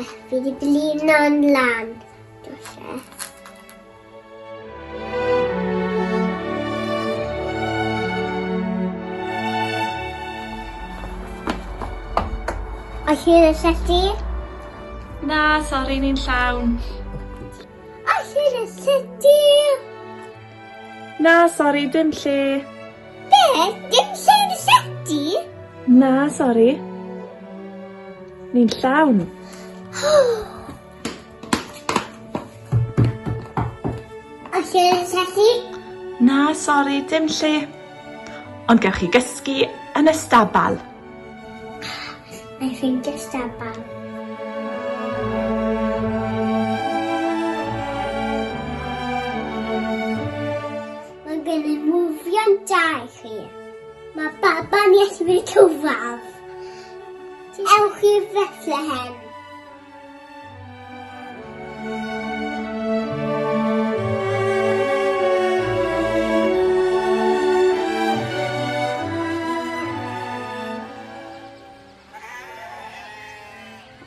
Fi wedi blino'n lan. Dose. Oes chi yn y llety? Na, sori, ni'n llawn. Oes chi yn y llety? Na, sori, dim lle. Be? Dim lle yn y llety? Na, sori. Ni'n llawn. Oes lle yn y llety? Na, sori, dim lle. Ond gewch chi gysgu yn y stabal. Mae ffeindio stabal. Mae gen i nwfion da i chi. Mae baban Iesu wedi cyfaf. Ewch i Bethlehem.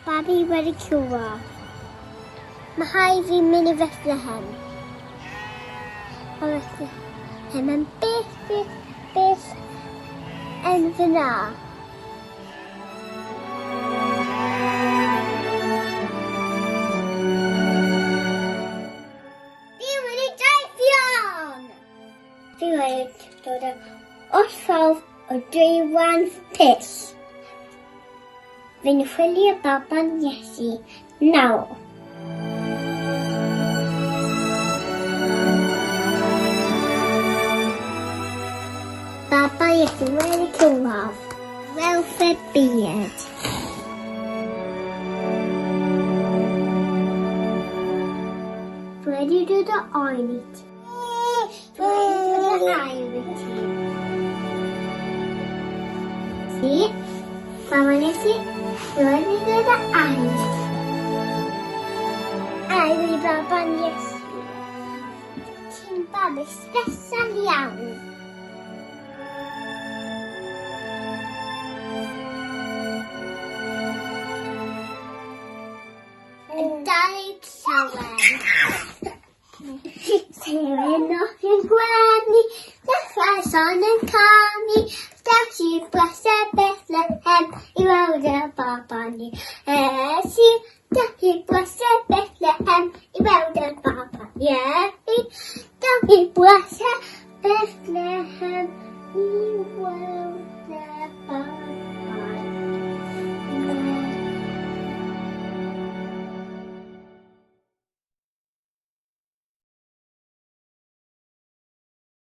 Babi wedi curo. Mae rhaid fi mynd i Bethlehem. Mae Bethlehem yn bell, bell, bell yn fyna. Fi wedi dreifio'n! Fi wedi dod ar orsaf o Dreiwan Pill. Fi'n chwilio baban Iesu nawr. Baba Iesu wedi cyrraedd. Welfare Beard. Wedi dod o oen i ti. Wedi dod o air i ti. Ti, Baba Iesu, wedi dod o air i ti. Air i Baban Iesu. Ti'n babi sbesial iawn. Yn dau llawer. Seren off yn gwenu, dechrau son yn canu, dewch i brysur Bethlehem i weld y baban ni. Esi, dewch i brysur Bethlehem i weld y baban Iesu. Dewch i brysur Bethlehem i weld.